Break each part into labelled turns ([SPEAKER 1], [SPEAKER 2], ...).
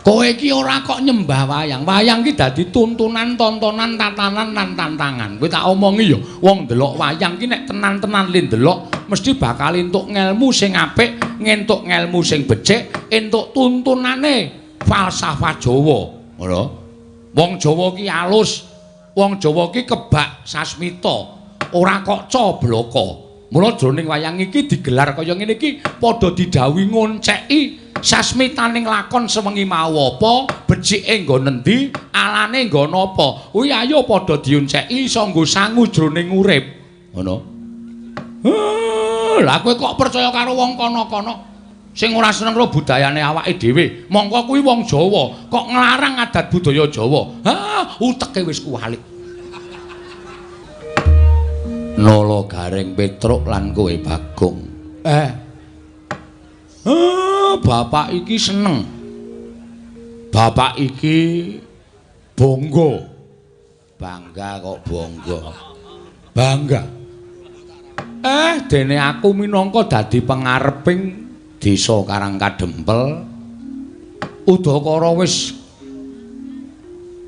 [SPEAKER 1] Kowe iki ora kok nyembah wayang. Wayang ki dadi tuntunan, tontonan, tatanan lan tantangan. Kowe tak omongi ya, wong ndelok wayang ki nek tenan-tenan le ndelok mesti bakal entuk ngelmu sing apik, ngentuk ngelmu sing becik, entuk tuntunane falsafah Jawa. Ngono. Wong Jawa ki alus, wong Jawa ki kebak sasmita, ora kok cobloko. Mula jroning wayang iki digelar kaya ngene iki padha didhawuhi ngonceki sasmitaning lakon sewengi mau apa, becike nggon endi, alane nggon apa. Kuwi ayo padha dionceki iso nggo sangu jroning urip. Ngono. Lah kowe kok percaya karo wong kono-kono sing ora seneng karo budayane awake dhewe. Mongko kuwi wong Jawa, kok nglarang adat budaya Jawa. Ha, uteke wis kuwalik. Nala Gareng Petruk lan kowe Bagong. Bapak iki seneng. Bapak iki bangga. Bangga kok bangga. Bangga. Dene aku minangka dadi pengareping desa Karang Kadempel. Udakara wis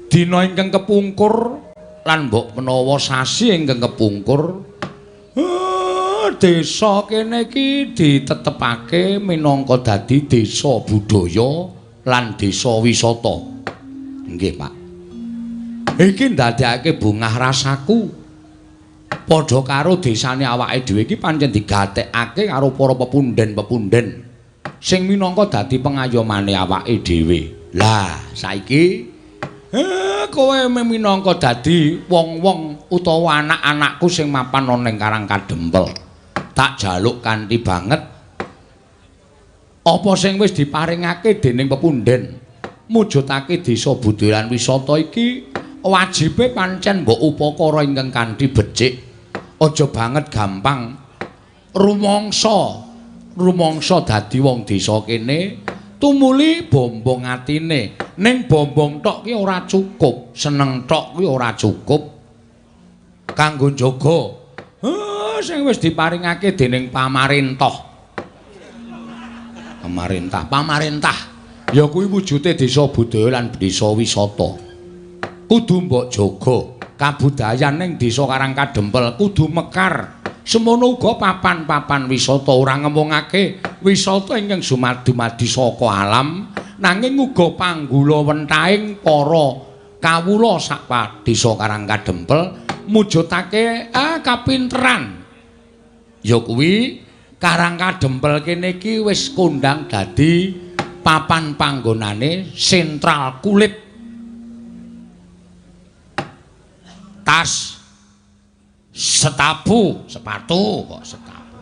[SPEAKER 1] dina ingkang kepungkur lan mbok menawa sasi ingkang kepungkur, desa kene iki ditetepake minangka dadi desa budaya lan desa wisata. Nggih, Pak. Iki ndadekake bungah rasaku. Padha karo desane awake dhewe iki pancen digatekake karo para pepunden-pepunden sing minangka dadi pengayomane awake dhewe. Lah, saiki kowe minangka dadi wong-wong utawa anak-anakku sing mapan ana ning Karang Kadempel. Tak jaluk kanthi banget apa sing wis diparingake dening pepunden mujudake desa budaya lan wisata iki wajibe pancen mbok upakara ingkang kanthi becik. Aja banget gampang rumangsa rumangsa dadi wong desa kene tumuli bombong atine. Ning bombong tok ki ora cukup, seneng tok kuwi ora cukup kanggo njaga sing wis diparingake dening pamarentah. Pamarentah, pamarentah ya kuwi wujude desa budaya lan desa wisata. Kudu mbok jaga kabudayan ning desa Karang Kadempel kudu mekar. Semono uga papan-papan wisata ora ngemungake wisata ingkang sumadi-madi saka alam, nanging uga panggula wentahing para kawula sak desa Karang Kadempel mujudake kapinteran. Ya kuwi Karang Kadempel kene iki wis kondang dadi papan panggonane sentral kulit, tas, setapu, sepatu kok setapu.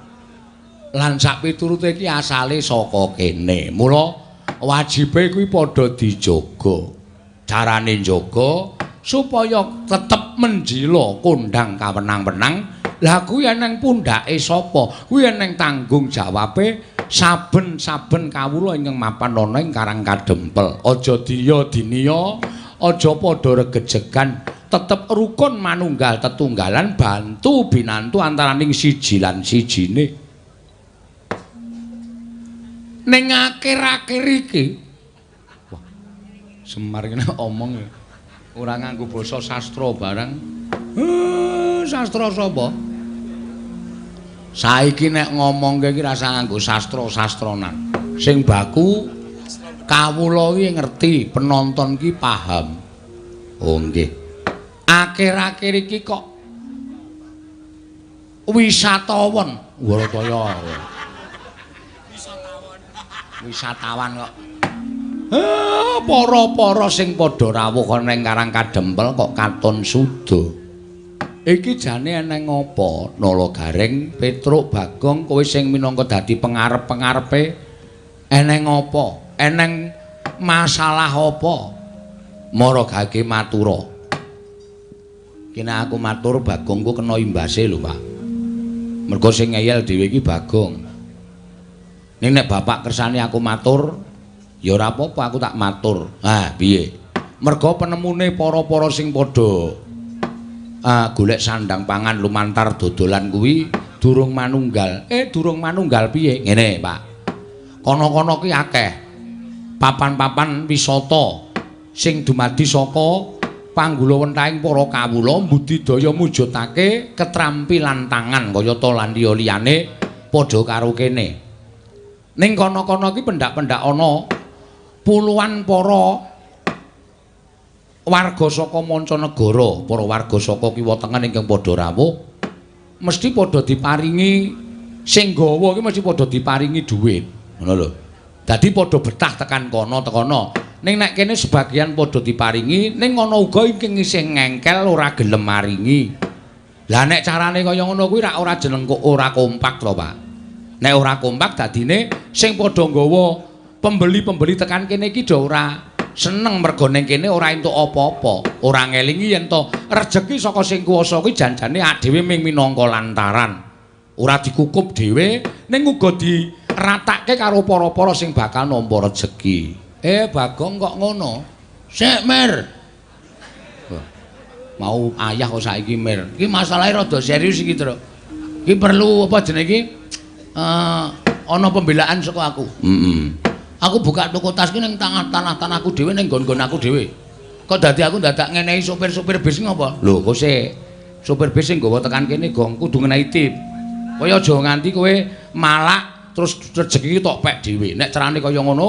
[SPEAKER 1] Lan sak piturute iki asale saka kene. Mula wajibe kuwi padha dijaga. Carane njaga supaya tetep menjila kondang kawenang-wenang. Lah kuwi eneng pundhake sapa? Kuwi eneng tanggung jawabe saben-saben kawula ingkang mapan ana ing Karang Kadempel. Aja diya diniya, aja padha regejegan. Tetep rukun manunggal tetunggalan bantu binantu antaraning siji lan sijine. Ning akhir-akhir iki, wah, Semar iki omong ora nganggo basa sastra barang. Sastra sapa? Saiki nek ngomongke iki rasa nganggo sastra-sastranan. Sing baku kawula iki ngerti, penonton ki paham. Oh nggih. Akhir-akhir iki kok wisatawan, Warataya. Wisatawan kok. Para-para sing padha rawuh ana ing Karang Kadempel kok katon suda. Iki jane eneng apa? Nala Gareng, Petruk, Bagong, kowe sing minangka dadi pengarep-pengarepe eneng apa? Eneng masalah apa? Mara gage matura. Kene aku matur Bagong ku kena imbase lho, Pak. Mergo sing ngeyel dhewe iki Bagong. Ning nek bapak kersane aku matur, ya ora apa-apa aku tak matur. Ha, piye? Mergo penemune para-para sing padha golek sandang pangan lumantar dodolan kuwi durung manunggal. Durung manunggal piye? Ngene, Pak. Kono-kono ki akeh. Papan-papan wisata sing dumadi saka panggulawentahing para kawula mbudidaya mujudake ketrampilan tangan kayata lan liya-liyane padha karo kene. Ning kono-kono iki pendak-pendak ana puluhan para warga saka mancanegara, para warga saka kiwa tengen ingkang padha rawuh mesti padha diparingi sing gawa iki mesti padha diparingi dhuwit. Ngono lho. Dadi padha betah tekan kono tekono. Ning nek kene sebagian padha diparingi, ning ana uga ingkang isih ngengkel ora gelem maringi. Lah nek carane kaya ngono kuwi rak ora jeneng kok ora kompak to, Pak. Nek ora kompak dadine sing padha nggawa pembeli-pembeli tekan kene iki do ora seneng mergo ning kene ora entuk apa-apa, ora ngelingi yen to rejeki saka sing kuwasa kuwi janjane dhewe ming minangka lantaran. Ora dikukup dhewe ning uga diratake karo para-para sing bakal nampa rejeki. Bagong kok ngono? Sik, Mir. Mau ayah kok saiki, Mir. Iki masalahe rada serius iki, Truk. Iki perlu apa jenenge iki? Ana pembelaan saka aku. Heeh. Aku buka toko tas ki ning tanah-tanahku dhewe ning nggon-nggon aku dhewe. Kok dadi aku dadak ngenehi sopir-sopir bis ngopo? Lho, kok sik sopir bis sing nggawa tekan kene gong kudu ngenehi tip. Kaya aja nganti kowe malak terus rejeki tok pek dhewe. Nek carane kaya ngono,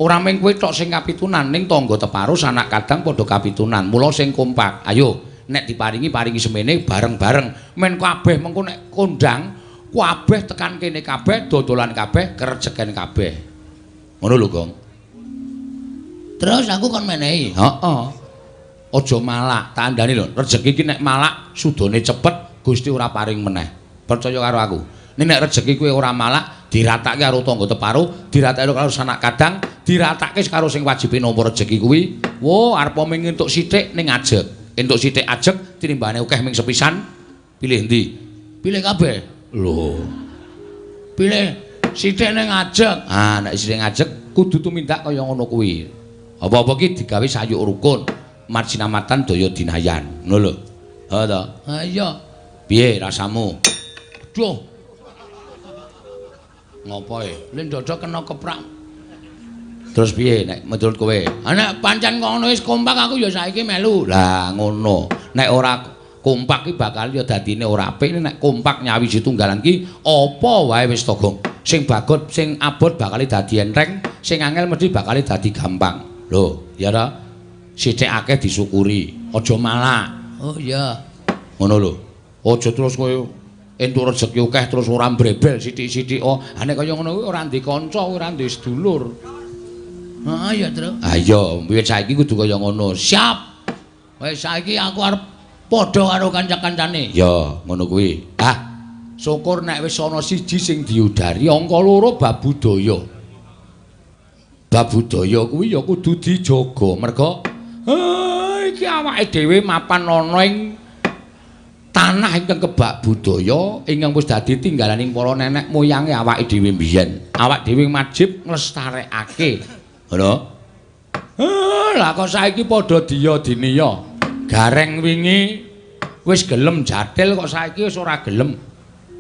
[SPEAKER 1] ora mung kowe tok sing kapitunan, ning tangga teparo sanak kadang padha kapitunan. Mula sing kompak. Ayo, nek diparingi paringi semene bareng-bareng. Men kabeh mengko nek kondang, kabeh tekan kene kabeh, dodolan kabeh, kerejeken kabeh. Ngono lho, Gong. Terus aku kon menehi. Heeh. Aja malak, tak andani lho. Rejeki iki nek malak sudane cepet, Gusti ora paring meneh. Percaya karo aku. Ning nek rejeki kowe ora malak, diratake karo tangga teparo, diratake karo sanak kadang, diratake karo sing wajibe nampa rejeki kuwi. Wo, arep mung entuk sithik ning ajeg. Entuk sithik ajeg tinimbane akeh ming sepisan. Pilih endi? Pilih kabeh. Lho. Pilih sithik ning ajeg. Ah, nek sithik ajeg kudu tumindak kaya ngono kuwi. Apa-apa ki digawe sayuk rukun, marjinamatan daya dinayan. Ngono lho. Ha to? Ha iya. Piye rasamu? Duh. Ngopo e? Lha ndodok kena keprak. Terus piye nek menurut kowe? Ha nek pancen ngono wis kompak aku ya saiki melu. Lah ngono. Nek ora kompak ki bakal ya dadine ora apik. Nek kompak nyawiji tunggalan ki apa wae wis to, Gong. Sing bagot, sing abot bakal dadi enteng, sing angel mesti bakal dadi gampang. Lho, ya ta? Sithik akeh disyukuri, aja malak. Oh iya. Ngono lho. Aja terus kowe entuk rejeki akeh terus ora mbrebel sithik-sithik. Oh, nek kaya ngono kuwi ora ndek kanca, ora ndek sedulur. Heeh ya, Truk. Ha iya, wiwit saiki kudu kaya ngono. Siap. Wis saiki aku arep padha karo kanca-kancane. Ya, ngono kuwi. Ah, syukur nek wis ana siji sing diudari, angka loro bab budaya. Bab budaya kuwi ya kudu dijaga. Merga iki awake dhewe mapan ana ing tanah ingkang kebak budaya ingkang wis dadi tinggalaning para nenek moyange awake dhewe mbiyen. Awak dhewe wajib nglestarekake. Ngono. Lah kok saiki padha diya diniya. Gareng wingi wis gelem jathil kok saiki wis ora gelem.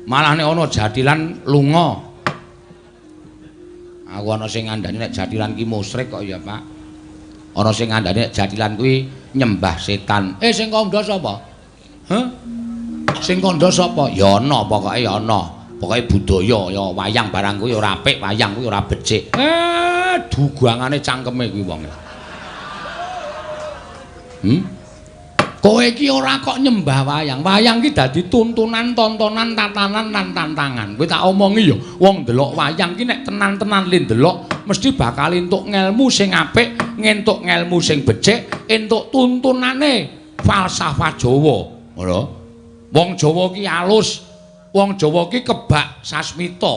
[SPEAKER 1] Malah nek ana jathilan lunga. Aku ana sing ngandani nek jathilan ki musyrik kok ya, Pak. Ana sing ngandani nek jathilan kuwi nyembah setan. Sing kandha sapa? Hah? Sing kandha sapa? Ya ana, pokoke ya ana. Pokoke budaya ya wayang barang kuwi ora apik, wayang kuwi ora becik. Dugangane cangkeme kuwi wong. Kowe iki ora kok nyembah wayang. Wayang ki dadi tuntunan, tontonan, tatanan lan tantangan. Kowe tak omongi ya, wong ndelok wayang ki nek tenan-tenan le ndelok mesti bakal entuk ngelmu sing apik, ngentuk ngelmu sing becik, entuk tuntunane falsafah Jawa. Ngono. Wong Jawa ki alus, wong Jawa ki kebak sasmita,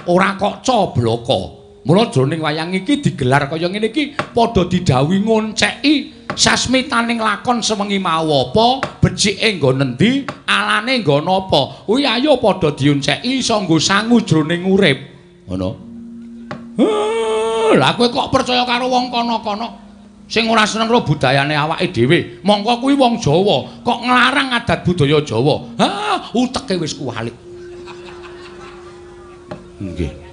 [SPEAKER 1] ora kok cobloko. Mula jroning wayang iki digelar kaya ngene iki padha didhawuhi ngonceki sasmitaning lakon sewengi mau apa, becike nggon endi, alane nggon apa. Kuwi ayo padha dionceki iso nggo sangu jroning urip. Ngono. Lah kowe kok percaya karo wong kono-kono sing ora seneng karo budayane awake dhewe. Mongko kuwi wong Jawa, kok nglarang adat budaya Jawa. Ha, uteke wis kuwalik. Nggih.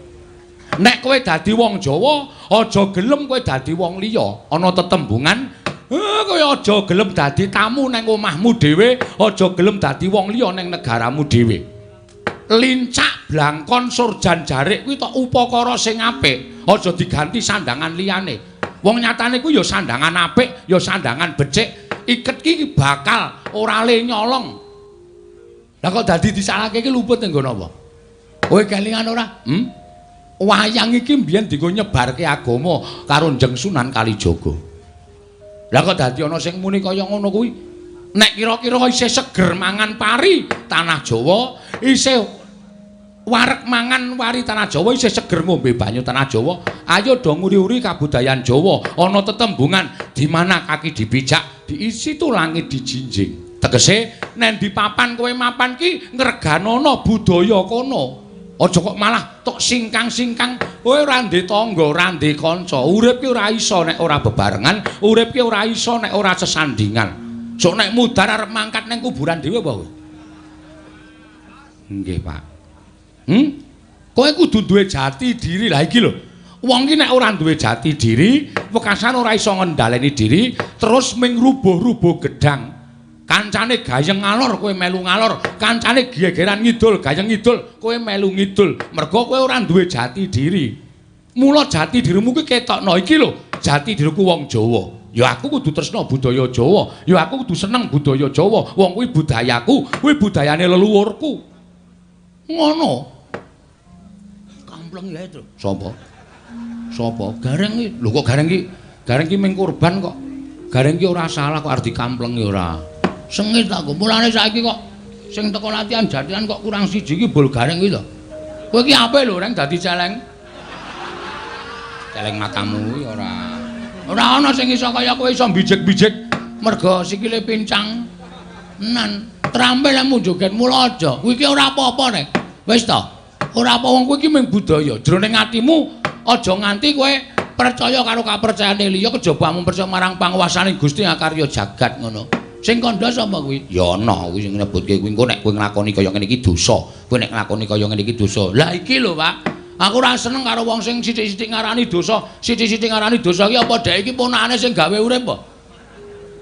[SPEAKER 1] Nek kowe dadi wong Jawa, aja gelem kowe dadi wong liya. Ana tetembungan, kowe aja gelem dadi tamu nang omahmu dhewe, aja gelem dadi wong liya nang negaramu dhewe. Lincak blangkon surjan jarik kuwi tok upakara sing apik, aja diganti sandangan liyane. Wong nyatane kuwi ya sandangan apik, ya sandangan becik. Iket ki bakal ora le nyolong. Lah kok dadi disalahke iki luput ning nggon apa? Kowe kelingan ora? Wayang iki mbiyen dienggo nyebarke agama karo Njeng Sunan Kalijaga. Lah kok dadi ana sing muni kaya ngono kuwi? Nek kira-kira isih seger mangan pari tanah Jawa, isih wareg mangan wari tanah Jawa, isih seger ngombe banyu tanah Jawa, ayo do nguri-uri kabudayan Jawa. Ana tetembungan di mana kaki dipijak, di situ langit dijinjing. Tegese nek di papan kowe mapan ki ngreganana budaya kono. Aja kok malah tok singkang-singkang, kowe ora ndek tangga, ora ndek kanca. Urip ki ora iso nek ora bebarengan, urip ki ora iso nek ora sesandingan. Sok nek mudhar arep mangkat ning kuburan dhewe apa kowe? Nggih, Pak. Kowe kudu duwe jati diri. Lah iki lho. Wong ki nek ora duwe jati diri, wekasan ora iso ngendhaleni diri, terus ming rubuh-rubuh gedang. Kancane gayeng ngalor, kowe melu ngalor. Kancane gegeran ngidul, gayeng ngidul, kowe melu ngidul. Mergo kowe ora duwe jati diri. Mula jati dirimu kuwi ketokno iki lho, jati diriku wong Jawa. Ya aku kudu tresna budaya Jawa, ya aku kudu seneng budaya Jawa. Wong kuwi budayaku, kuwi budayane leluhurku. Ngono. Kampleng ya itu. Sapa? Sapa? Gareng iki. Lho kok Gareng iki? Gareng iki ming kurban kok. Gareng iki ora salah kok arep dikamplengi ora. Sengit aku. Mulane saiki kok sing teko latihan jathilan kok kurang siji iki bol Gareng kuwi lho. Kowe iki apik lho reng dadi celeng. Celeng matamu kuwi ora. Ora ana sing iso kaya kowe iso bijik-bijik merga sikile pincang. Nan trampil lemu joget mula aja. Kuwi iki ora apa-apa nek. Wis to. Ora apa wong kuwi iki mung budaya. Jroning atimu aja nganti kowe percaya karo kapercayane liya kejaba mung percaya marang panguwasane Gusti ngakarya jagat ngono. Sing kandha sapa kuwi? Ya ana kuwi sing nyebutke kuwi engko nek kowe nglakoni kaya ngene iki dosa. Kowe nek nglakoni kaya ngene iki dosa. Lah iki lho, Pak. Aku ora seneng karo wong sing sithik-sithik ngarani dosa, sithik-sithik ngarani dosa iki apa dhek iki ponakane sing gawe urip apa?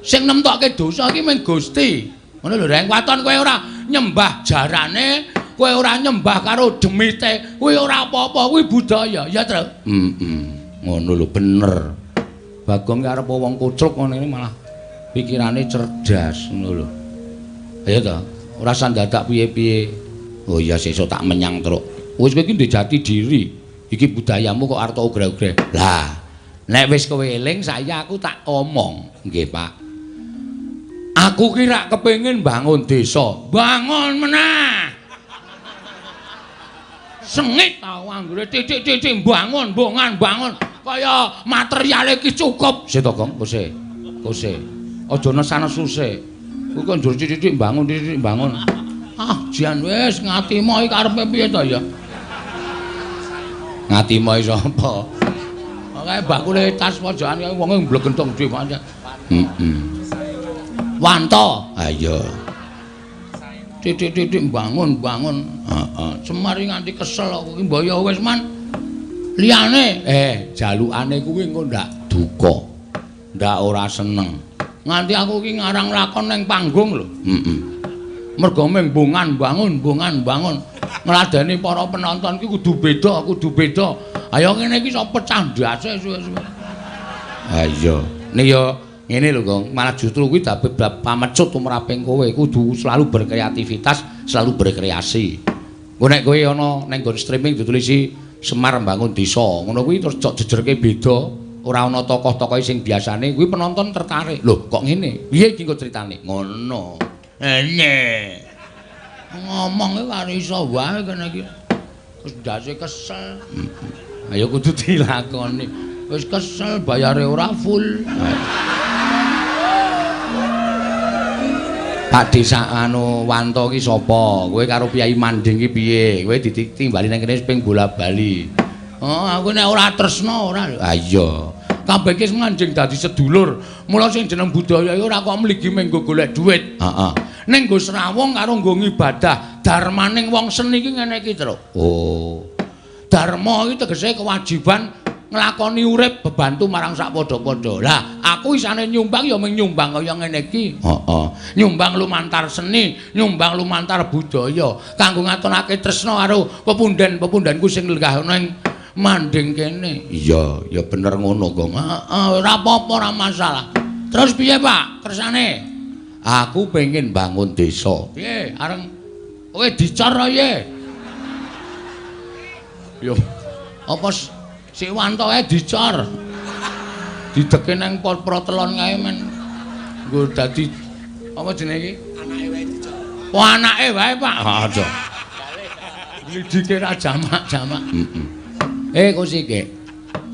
[SPEAKER 1] Sing nemtokke dosa iki mung Gusti. Ngono lho, Reng. Waton kowe ora nyembah jarane, kowe ora nyembah karo demite, kuwi ora apa-apa, kuwi budaya, ya, Tru? Heeh. Ngono lho, bener. Bagong ki arep wong kucluk ngono iki malah pikirane cerdas ngono lho. Ayo ta, ora usah dadak piye-piye. Oh iya sesuk tak menyang, Truk. Wis kowe iki ndek jati diri. Iki budayamu kok arep ugreh-ugreh. Lah, nek wis kowe eling saya aku tak omong. Nggih, Pak. Aku ki rak kepengin bangun desa. Bangun meneh. Sengit tau anggere titik-titik bangun, bongan, bangun. Kaya materiale iki cukup. Sik to, Gong, kose. Kose. Aja nesan-nesu sik. Kuwi kok njur titik-titik bangun, titik-titik bangun. Ah, jan wis ngatimo iki karepe piye to ya? Ngatimo iki sapa? Kae bakule tas pojokan kae wonge mblegentong dhewe pancen. Heeh. Wanto. Ha iya. Titik-titik bangun, bangun. Heeh. Semar iki nganti kesel aku iki mbaya wis man. Liyane, jalukane kuwi engko ndak duka. Ndak ora seneng. Nganti aku iki ngarang lakon ning panggung lho. Heeh. Mergo mung bongan bangun, bongan bangun. Ngladeni para penonton iki kudu beda, kudu beda. Ayo ngene iki iso pecah ndase suwe-suwe. Ha iya. Nek ya ngene lho, Gong. Malah justru kuwi dadi pamecut tumraping kowe kudu selalu berkreativitas, selalu berkreasi. Engko nek kowe ana ning nggon streaming ditulisi Semar Mbangun Desa, ngono kuwi terus cok jejerke beda, ora ana tokoh-tokohe sing biasane, kuwi penonton tertarik. Lho, kok ngene? Piye iki engko critane? Ngono. Ene. Ngomong iki karo iso wae kene iki. Wis ndase kesel. Ayo kudu dilakoni. Wis kesel bayare ora full. Pak Desa anu Wanto ki sapa? Kowe karo Kyai Manding ki piye? Kowe ditimbali nang kene ping bola-bali. Oh, aku nek ora tresna ora lho. Ha iya. Kabeh ki manjing dadi sedulur. Mula sing jeneng budaya iki ora kok mligi mung nggo golek dhuwit. Heeh. Ning nggo srawung karo nggo ngibadah. Darmaning wong seni iki ngene iki, Truk. Oh. Dharma iki tegese kewajiban nglakoni urip bebantu marang sak padha-padha. Lah, aku isane nyumbang ya mung nyumbang kaya ngene iki. Heeh. Nyumbang lumantar seni, nyumbang lumantar budaya, kanggo ngatonake tresna karo pepunden-pepundenku sing lenggah ana ing manding kene. Iya, ya bener ngono, Gong. Heeh, ora apa-apa, ora masalah. Terus piye, Pak? Kersane? Aku pengen bangun desa. Piye? Areng kowe dicor piye? Yo, apa si Wanto ae dicor? Dideke nang protelon kae men. Nggo dadi apa jenenge iki?
[SPEAKER 2] Anake wae dicor.
[SPEAKER 1] Oh, anake wae, Pak. Ha, aja. Dike ra jamak-jamak. Heeh. Kusike.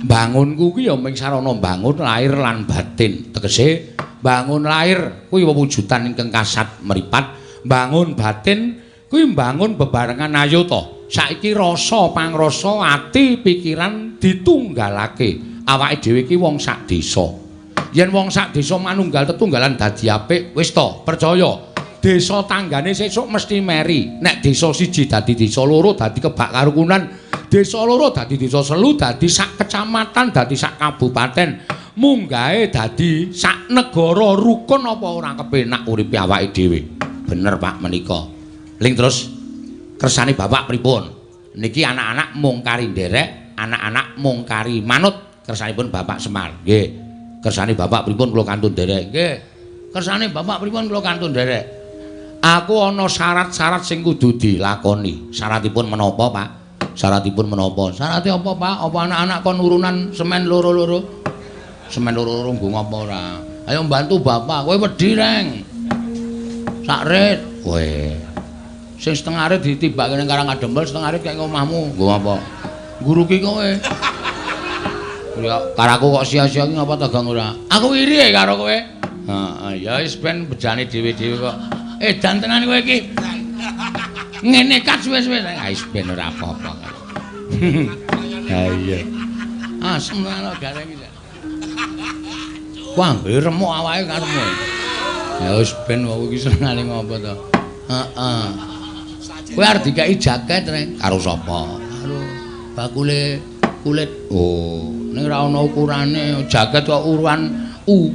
[SPEAKER 1] Bangunku ki ya mung sarana bangun lahir lan batin. Tegese bangun lahir kuwi wewujudan ingkang kasat mripat, bangun batin kuwi mbangun bebarengan ayo to. Saiki rasa pangrasa ati pikiran ditunggalake. Awake dhewe iki wong sak desa. Yen wong sak desa manunggal tetunggalan dadi apik, wis to, percaya. Desa tanggane sesuk mesti meri. Nek desa siji dadi desa loro dadi kebak karukunan, desa loro dadi desa selu dadi sak kecamatan dadi sak kabupaten, munggahe dadi sak negara rukun apa ora kepenak uripe awake dhewe. Bener Pak menika. Ling terus kersane bapak pripun? Niki anak-anak mung kari nderek, anak-anak mung kari manut kersanipun Bapak Semar. Nggih. Kersane bapak pripun kula kantun nderek? Nggih. Kersane bapak pripun kula kantun nderek? Aku ana syarat-syarat sing kudu dilakoni. Syaratipun menapa, Pak? Syaratipun menapa? Syarate apa, Pak? Apa anak-anak kon urunan semen loro-loro? Semen loro-loro nggo ngapa ora? Ayo mbantu bapak, kowe wedi, Reng. Sak rit. Kowe. Sing setengah rit ditibake ning Karang Kadempel, setengah rit kaya omahmu. Nggo apa? Nguruki kowe. Ya karaku kok sia-sia iki ngapa ta, Gang ora? Aku iri karo kowe. Heeh, ya wis ben bejane dhewe-dhewe kok. Edan tenan kowe iki. Ngene kat suwe-suwe. Ah wis ben ora apa-apa. Ha iya. Asem tenan kok gareng iki. Wah, remuk awake karepmu. Ya wis ben wong iki senengane ngopo to. Heeh. Kowe arep dikeki jaket, Reng. Karo sapa? Karo bakule kulit. Oh, ning ora ana ukurane, jaket kok ukuran U.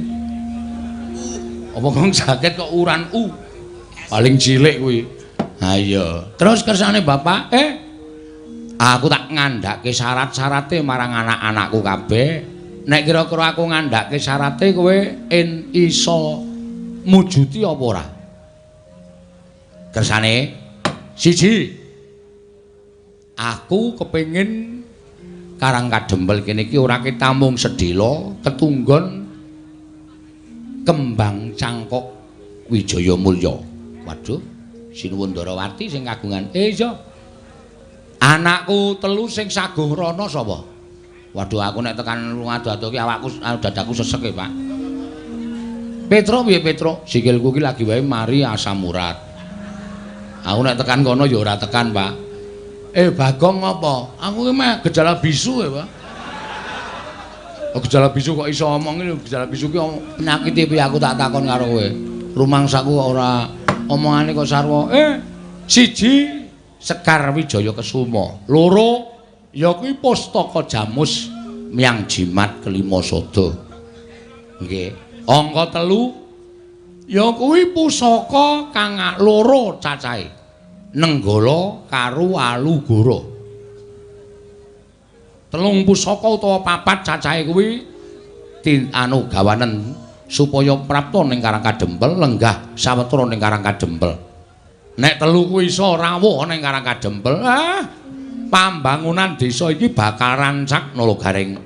[SPEAKER 1] Apa kok jaket kok ukuran U? Paling cilik kuwi. Ha iya. Terus kersane bapak, aku tak ngandhake syarat-syarate marang anak-anakku kabeh. Nek kira-kira aku ngandhake syarate kowe en iso mujuti apa ora? Kersane siji, aku kepengin Karang Kadempel kene iki ora ketamung sedhela ketunggon kembang cangkok Wijaya Mulya. Waduh, Sinuwun Ndarawati sing kagungan. Iya. Anakku telu sing saguh rono sapa? Waduh, aku nek tekan ado-ado ki awakku dadaku sesek e, Pak. Petro piye Petro? Sikilku ki lagi wae mari asam urat. Aku nek tekan kono ya ora tekan, Pak. Bagong apa? Aku ki meh gejala bisu ya, Pak. Oh, gejala bisu kok iso omong iki, gejala bisu ki penyakite piye aku tak takon karo kowe. Rumangsaku kok ora omongane kok sarwa. Siji Sekar Wijaya Kesuma, loro ya kuwi Pustaka Jamus Myang Jimat Kelima Sada. Nggih. Angka telu ya kuwi pusaka kang loro cacahe. Nenggala karo Alugoro. Telung pusaka utawa papat cacahe kuwi anu gawanen supaya prapta ning Karang Kadempel, lenggah sawetara ning Karang Kadempel. Nek telu kuwi iso rawuh ning Karang Kadempel, pambangunan desa iki bakal rancak Nala Gareng.